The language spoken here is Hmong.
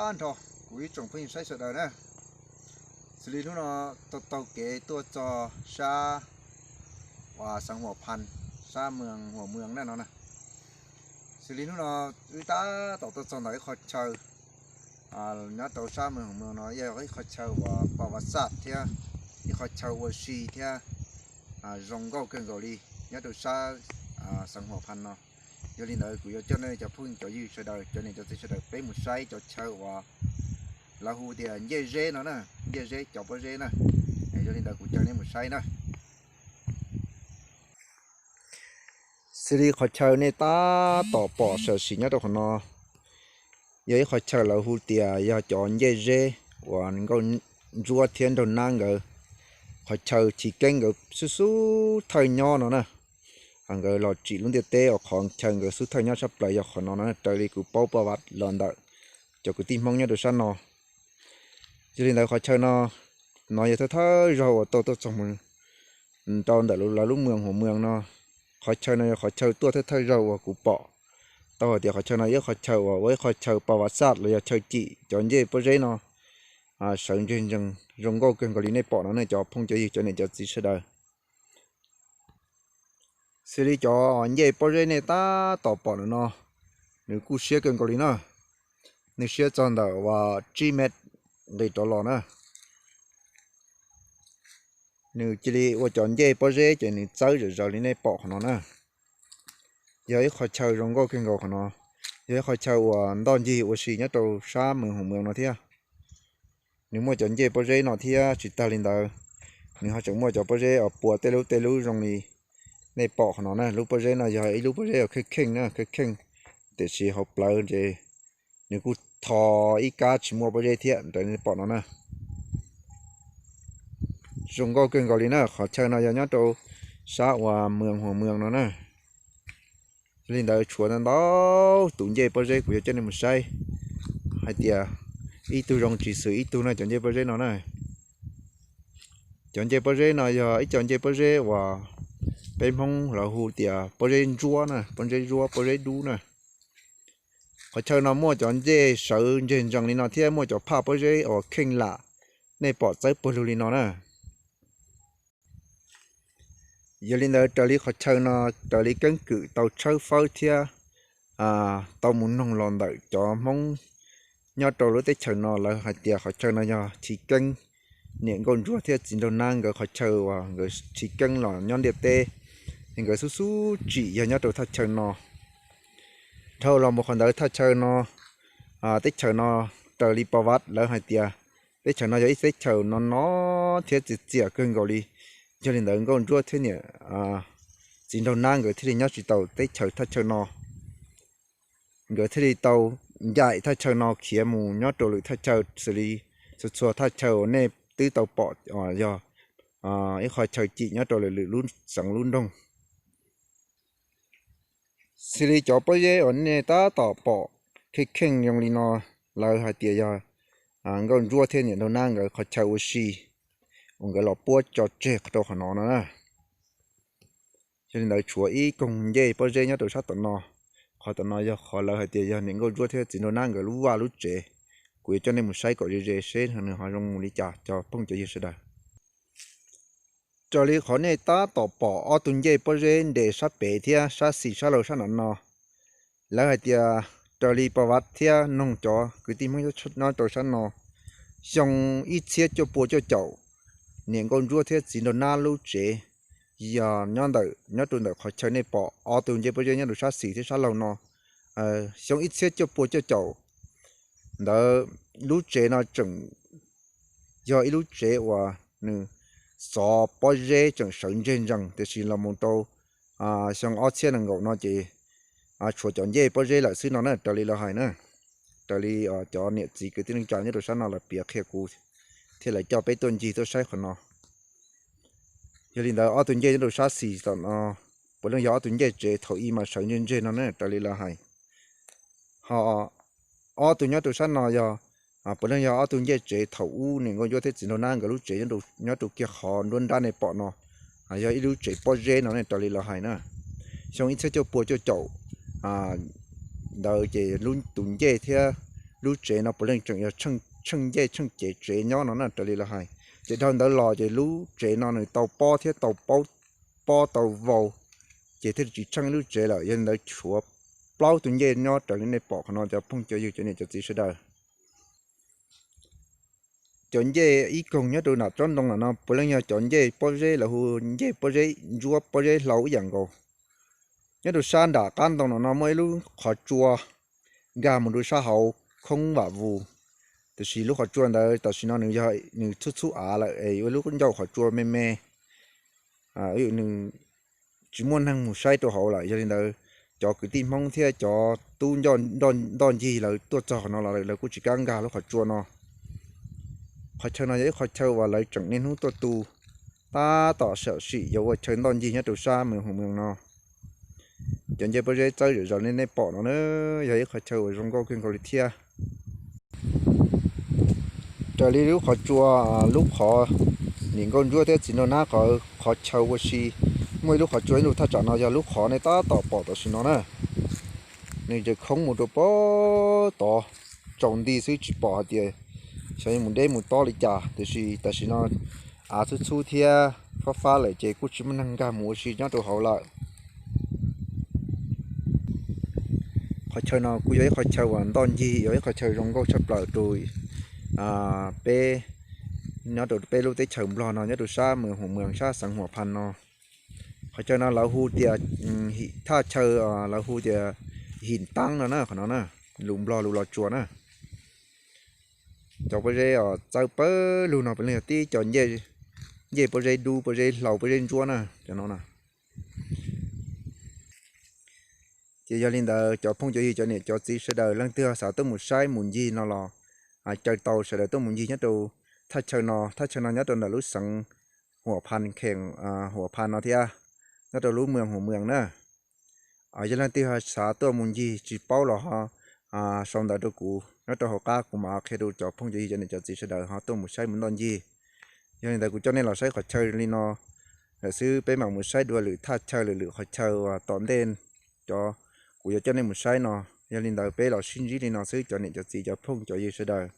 Tab nrho kuv ib tsoom phooj ywg saib sawv daws na, xws li hnub no tau taug kev tuaj txog sab uas xeev Huam Phas, sab moos Huam Moos na no na. Xws li hnub no wb tab tom tuaj txog ntawm ib qho chaw nyob rau sab moos Huam Moos no, yog ib qho chaw uas pa vas xaj thiab ib qho chaw ua si thiab zoo nkauj kawg nkaus li nyob rau sab xeev Huam Phas no. Yog li ntawd kuv yuav coj nej cov phooj cov ywg sawv daws, cov niam cov txiv sawv daws peb mus saib cov chaw uas lawv hu tias ncej zeb no na, ncej zeb cov pob zeb na. Yog li ntawd kuv coj nej mus saib na. Xws li qhov chaw nej tab tom pom sam sim nyob rau qhov no, yog ib qhov chaw lawv hu tias yog cov ncej zeb uas nkauj ntsuab thiab nraug nab nkawd. Qhov chaw chiv keeb nkawd xub xub thawj nyob no na, nkawd los tsim lub ntiaj teb uas qhov chaw nkawd xub thawj nyob tshaj plaws yog qhov no no, raws li kuv paub pa vas los ntawm cov kwv tij Hmoob nyob rau sab no. Yog li ntawd qhov chaw no, no yog thawj thawj zaug uas tau tuaj txog mus rau ntawm lawv lub moos Huam Moos no. Qhov chaw no yog qhov chaw tuaj thawj thawj zaug uas kuv pom tau hais tias qhov chaw no yog ib qhov chaw uas ua ib qho chaw pa vas xaj los yog chaw cim cov ncej pob zeb no sawv ntseg ntsees zoo nkauj kawg nkaus li nej pom no ne cov phooj cov ywg cov niam cov txiv sawv daws. Xws li cov ncej pob zeb nej tab tom pom ntawm no, nws kuj siab kawg nkaus li na. Nws siab txog ntawm uas tsib mev nqis rov los na. Nws cia li ua cov ncej pob zeb ces nws txawb zom zaws li nej pom qhov no na. Yog ib qho chaw zoo nkauj kawg nkaus qhov no, yog ib qho chaw uas ntoj ncig ua si nyob rau sab moos Huam Moos no thiab. Nws muaj cov ncej pob zeb no thiab tsis tag li ntawd, nws ho tseem muaj cov pob zeb uas pua tej lub tej lub zoo li nej pom qhov no na. Lub pob zeb no yog ib lub pob zeb uas kheej kheej na, kheej kheej, tiam sis hauv plawv ces nws kuj tho ib kab tsis muaj pob zeb thiab raws li nej pom no na. Zoo nkauj kawg nkaus li na, qhov chaw no yog nyob rau sab uas moos Huam Moos no na. Yog li ntawd tshuav ntau ntau tus ncej pob zeb kuv yuav coj nej mus saib hais tias ib tug zoo tsis xws ib tug no cov ncej pob zeb no na. Cov ncej pob zeb no yog ib co ncej pob zeb uas peb Hmoob lawv hu tias pob zeb ntsuab na, pob zeb ntsuab, pob zeb dub na. Qhov chaw no muaj cov ncej sawv ntseg ntsees li no thiab muaj cov phaj pob zeb uas kheej lam nej pom txawb puag lug li no na. Yog li ntawd raws li qhov chaw no, raws li keeb kwm tau tshawb fawb thiab tau mus noog los ntawm cov Hmoob nyob rau lub teb chaws no, lawv hais tias qhov chaw no yog chiv keeb niam nkauj ntsuab thiab txiv nraug nab nkawd qhov chaw uas nkawd chiv keeb los nyob ntiaj teb, nkawd xub xub tsim yog nyob rau thaj chaw no. Dhau los mus qhov ntawd thaj chaw no, teb chaws no raws li pa vaj lawv hais tias teb chaws no yog ib teb chaws no no thiab txias txias kawg nkaus li. Yog li ntawd nkauj ntsuab thiab niam txiv nraug nab nkawd thiaj li nyob tsis tau teb chaws thaj chaw no. Nkawd thiaj li tau ncaim thaj chaw no khiav mus nyob rau lwm thaj chaw xws li txhua txhua thaj chaw uas nej twb tau pom yog ib qho chaw cim nyob rau lwm lwm lub xeev lub nroog. Xws li cov pob zeb uas nej tab tom pom kheej kheej zoo li no, lawv hais tias yog nkauj ntsuab thiab niam nraug nab nkawd qhov chaw ua si uas nkawd los puab tso tseg rau qhov no no na. Yog li ntawd tshuav ib koog ncej pob zeb nyob rau sab tom no. Qhov tom no yog qhov lawv hais tias yog niam nkauj ntsuab thiab txiv nraug nab nkawd lub vaj lub tsev. Kuv yuav coj nej mus saib kom ze ze seb nws ho zoo mus li cas cov phooj cov ywg sawv daws. Raws li qhov nej tab tom pom ob tug ncej pob zeb nres sab pem thiab sab xis sab laug sab nram no, lawv hais tias raws li pa vaj thiab noog cov kwv tij Hmoob nyob rau sab no, xyoo ib txhiab cuaj pua cuaj caum, niam nkauj ntsuab thiab txiv nraug nab lub tsev yog nyob ntawm, nyob rau ntawm qhov chaw nej pom ob tug ncej pob zeb nyob rau sab xis thiab sab laug no. Xyoo ib txhiab cuaj pua cuaj caum ntawd lub tsev no tseem yog ib lub tsev uas nws xov pob zeb tseem sawv ntseg ntsees, tiam sis los mus rau xyoo ob txhiab nees nkaum no ces tshuav cov ncej pob zeb lawm xwb no na, raws li lawv hais na. Raws li cov niam txiv kwv tij neej tsa nyob rau sab no lawv piav qhia kuv thiab lawv coj peb tuaj ncig tuaj saib qhov no. Yog li ntawd ob tug ncej nyob rau sab xis tom no puav leej yog ob tug ncej tsev thaum ub mas sawv ntseg ntseg no na, raws li lawv hais. Ho ob tug nyob rau sab no yog puav leej yog ob tug ncej tsev thaum ub niam nkauj ntsuab thiab txiv nraug nab nkawd lub tsev nyob rau kiag qhov nruab nrab nej pom no, yog ib lub tsev pob zeb no ne, raws li lawv hais na. Xyoo ib txhiab cuaj pua cuaj caum ntawd ces lub tus ncej thiab lub tsev no puav leej tseem yog tsheej ncej tsheej cev tsev nyob no na raws li lawv hais. Ces dhau ntawd los ces lub tsev no nws tau pob thiab tau paub, pob tau vau, ces thiaj li tsis tsheej lub tsev lawm. Yog li ntawd tshuav plaub tus ncej nyob raws li nej pom qhov no cov phooj cov ywg cov niam cov txiv sawv daws. Cov ncej ib koog nyob rau nram tsob ntoo no no puav leej yog cov ncej pob zeb, lawv hu ncej pob zeb ntsuab pob zeb hlau ib yam nkaus. Nyob rau sab nram qab ntoo no no muaj ib lub qhov tsua nkag mus rau sab hauv khoob vam vus, tiam sis lub qhov tsua ntawd tam sim no nws yog nws txhub txhub av lawm es ua lub ncauj qhov tsua me me, nws tsis muaj neeg mus saib rau hauv lawm. Yog li ntawd cov kwv tij Hmoob thiab cov tub ncoj ntoj ncig lawv tuaj txog qhov no los lawv kuj tsis kam nkag lub qhov tsua no. Qhov chaw no yog ib qhov chaw uas lawv tseem niaj hnub tuaj tu, tab tom sam sim yuav ua chaw ntoj ncig nyob rau sab Mes Hoos Mees no. Cov ncej pob zeb txawb zom zaws li nej pom no na, yog ib qhov chaw uas zoo nkauj kawg nkaus li thiab. Raws li lub qhov tsua, lub qhov, niam nkauj ntsuab thiab txiv nraug nab qhov, qhov chaw ua si, muaj ib lub qhov tsua ib lub thaj tsam no yog lub qhov nej tab tom pom tam sim no na. Nws tseem khoob mus rau pem tod, tsaus nti xwb tsis pom hais tias xyov yuav mus deb mus tob li cas, tiam sis tam sim no av txhub txhub thiab fab fab lawm ces kuj tsis muaj neeg nkag mus ua si nyob rau hauv lawm. Qhov chaw no kuj yog ib qhov chaw uas ntoj ncig, yog ib qhov chaw zoo nkauj tshaj plaws rau peb, nyob rau peb lub teb chaws Nplog no nyob rau sab Mes Hoos Mees sab xeev Huam Phas no. Qhov chaw no lawv hu tias, thaj chaw, lawv hu tias Him Taab no na, qhov no na, lus Nplog lus Los Tsuas na. Cov pob zeb txawb pawg lug no puav leej yog tib co ncej pob zeb dub pob zeb hlau pob zeb ntsuab na cov no na. Ces yog li ntawd cov phooj cov ywg cov niam cov txiv sawv daws leej twg xav tuaj mus saib mus ncig no los caw tau sawv daws tuaj mus ncig nyob rau thaj chaw no. Thaj chaw no nyob rau ntawm lub xeev Huam Phas, kheem Huam Phas no thiab, nyob rau lub moos Huam Mees na. Yog leej twg xav tuaj mus ncig tsis paub los ho sau ntawv rau kuv nyob rau hauv qab, kuv mam qhia rau cov phooj cov ywg cov niam cov txiv sawv daws ho tuaj mus saib mus ntoj ncig. Yog li ntawd kuv coj nej los saib qhov chaw li no lawm xwb, peb mam mus saib dua lwm thaj chaw lwm lwm qhov chaw uas tom ntej cov kuv yuav coj nej mus saib no. Yog li ntawd peb los sib ntsib li no xwb cov niam cov txiv cov phooj cov ywg sawv daws.